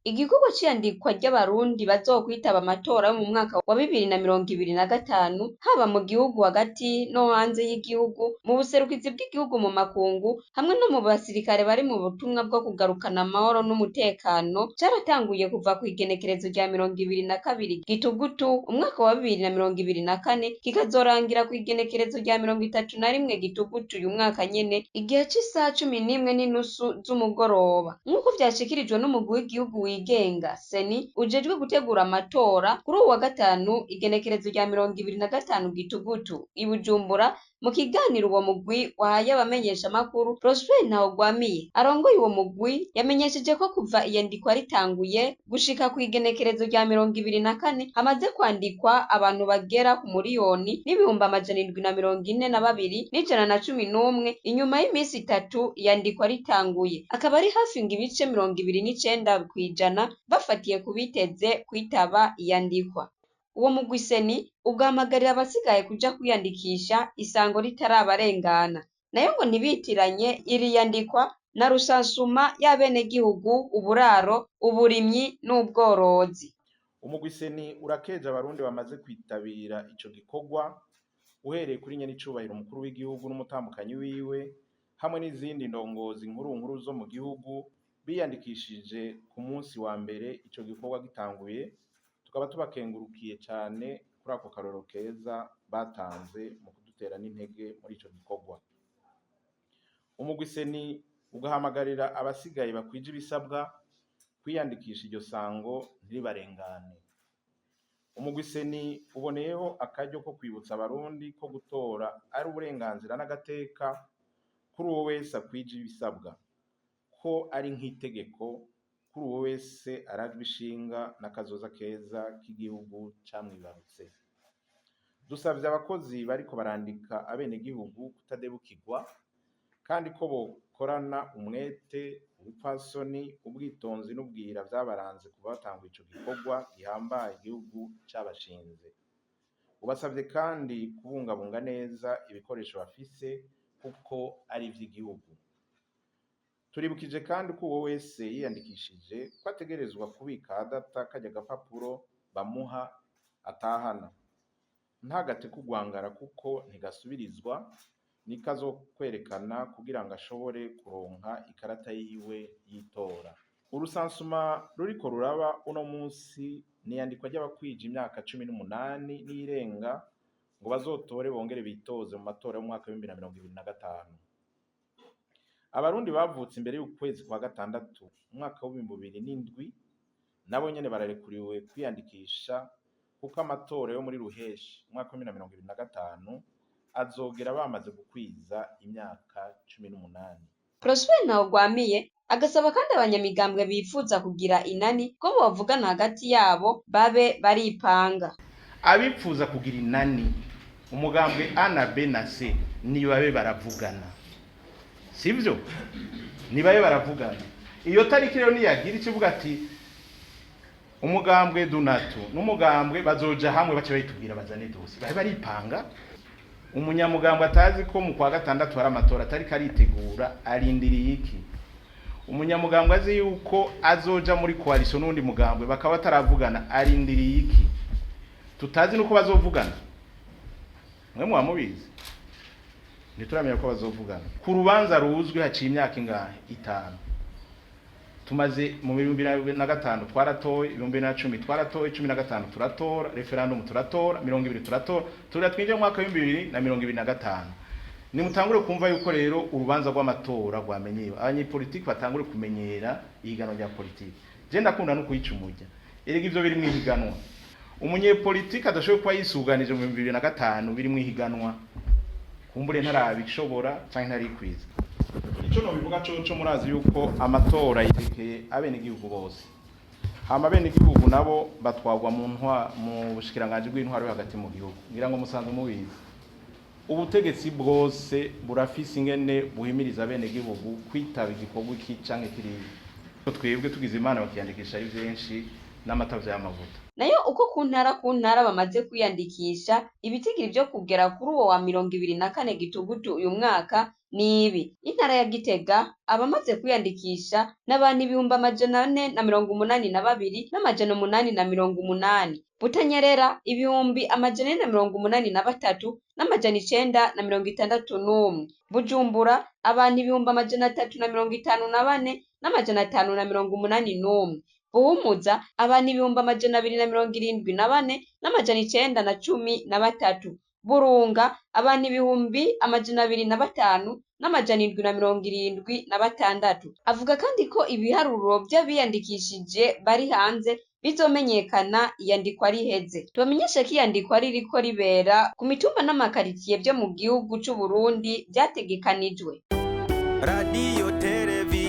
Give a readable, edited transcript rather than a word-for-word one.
Igikorwa c'iyandikwa ry'abarundi bazokwitaba amatora yo mu mwaka wa 2025, haba mu gihugu hagati no hanze y'igihugu, mu buserukizi bw'igihugu mu makungu, hamwe no mu basirikare bari mu butumwa bwo kugarukana amahoro n'umutekano, caratanguye kuva kw'igenekerezo rya 22 Gitugutu umwaka wa 2024, kikazorangira kw'igenekerezo rya 31 Gitugutu uyu mwaka nyene, igihe c'isaha 11:30 z'umugoroba. Nk'uko vyashikirijwe n'umugwi w'igihugu wigenga CENI ujejwe gutegura amatora, kuri uwu wa gatanu igenekerezo rya 25 Gitugutu i Bujumbura, mu kiganiro uwo mugwi wahaye abamenyeshamakuru, Prosper Ntawugwamiye arongoye uwo mugwi yamenyesheje ko kuva iyandikwa ritanguye gushika kw'igenekerezo rya 24 hamaze kwandikwa abantu bagera ku 1,742,111 inyuma y'imisi itatu iyandikwa ritanguye, akaba ari hafi ngo ibice 29% bafatiye ku biteze kwitaba iyandikwa. Uwo mugwi CENI ugahamagarira abasigaye kuja kwiyandikisha isango ritarabarengana, nayo ngo ntibitiranye iri yandikwa na rusansuma y'abenegihugu, uburaro, uburimyi n'ubworozi. Umugwi CENI urakeje abarundi bamaze kwitabira ico gikorwa, uhereye kuri nyenicubahiro umukuru w'igihugu n'umutambukanyi wiwe hamwe n'izindi ndongozi nkuru nkuru zo mu gihugu biyandikishije ku munsi wa mbere ico gikorwa gitanguye, tukaba tubakengurukiye cane kuri ako karorero keza batanze mu kudutera n'intege muri ico gikorwa. Umugwi CENI ugahamagarira abasigaye bakwije ibisabwa kwiyandikisha iryo sango ntiribarengane. Umugwi CENI uboneyeho akaryo ko kwibutsa abarundi ko gutora ari uburenganzira n'agateka kuri uwo wese akwije ibisabwa, ko ari nk'itegeko kuri uwo wese arajwe ishinga n'akazoza keza k'igihugu camwibarutse. Dusavye abakozi bariko barandika abenegihugu kutadebukirwa, kandi ko bokorana umwete, ubupfasoni, ubwitonzi n'ubwira vyabaranze kuva batanguye ico gikorwa gihambaye igihugu cabashinze. Ubasavye kandi kubungabunga neza ibikoresho bafise kuko ari ivy'igihugu. Turibukije kandi ko uwo wese yiyandikishije ko ategerezwa kubika ahadata karya gapapuro bamuha atahana. Ntagate kugwangara kuko ntigasubirizwa, nikazokwerekana kugira ngo ashobore kuronka ikarata yiwe y'itora. Urusansuma ruriko ruraba uno munsi n'iyandikwa ry'abakwije imyaka 18 n'iyirenga ngo bazotore bongere bitoze mu matora y'umwaka w'2025. Abarundi bavutse imbere y'ukwezi kwa gatandatu umwaka w'2007 nabo nyene bararekuriwe kwiyandikisha, kuko amatora yo muri ruheshi umwaka w'2025 azogera bamaze gukwiza imyaka 18. Prosper Ntawugwamiye agasaba kandi abanyamigambwe bifuza kugira inani ko bovugana hagati yabo babe baripanga. Abipfuza kugira inani, umugambwe A na B na C, nibabe baravugana, sivyo? Nibabe baravugana. Iyo tariki rero niyagira ico ivuga ati umugambwe Dunatu n'umugambwe bazoja hamwe, bace bayitubwira, bazane dossier, babe baripanga. Umunyamugambwe atazi ko mu kwa gatandatu hari amatora atariko aritegura, arindiriye iki? Umunyamugambwe azi yuko azoja muri coalition n'undi mugambwe bakaba bataravugana, arindiriye iki? Tutazi nuko bazovugana, mwe muba mubizi, ntituramenya ko bazovugana. Ku rubanza ruzwi haciye imyaka ingahe? 5. Tumaze mu 2005 twaratoye, 2010 twaratoye, 15 turatora, référendum turatora, 20 turatora, turira twinjiye mu mwaka w'2025. Nimutangure kumva yuko rero urubanza rw'amatora rwamenyewe, abanyepolitiki batangure kumenyera ihiganwa rya politiki. Je ndakunda no kuyica umurya, erega ivyo biri mw'ihiganwa. Umunyepolitiki adashoboye kuba yisuganije mu 2005 biri mw'ihiganwa, kumbure ntarabishobora canke ntarikwiza. Ico nobivuga coco, murazi yuko amatora yerekeye abenegihugu bose, hama abenegihugu nabo batwagwa mu ntwa mu bushikiranganji bw'intwaro yo hagati mu gihugu. Ngira ngo musanzwe mubizi, ubutegetsi bwose burafise ingene buhimiriza abenegihugu kwitaba igikorwa iki canke kiriya. Twebwe tugize Imana bakiyandikisha ari vyinshi. N'amata vy'amavuta. Nayo uko ku ntara ku ntara bamaze kwiyandikisha, ibitigiri vyo kugera kuri uwo wa 24 Gitugutu uyu mwaka nibi: intara ya Gitega, abamaze kwiyandikisha n'abantu 482,880. Butanyerera, 483,961. Bujumbura, abantu 354,581. Buhumuza, abantu 274,913. Burunga, abantu 205,776. Avuga kandi ko ibiharuro vy'abiyandikishije bari hanze bizomenyekana iyandikwa riheze. Tubamenyeshe ko iyandikwa ririko ribera ku mitumba n'amakaritsiye vyo mu gihugu c'Uburundi vyategekanijwe. Radiyo televiziyo.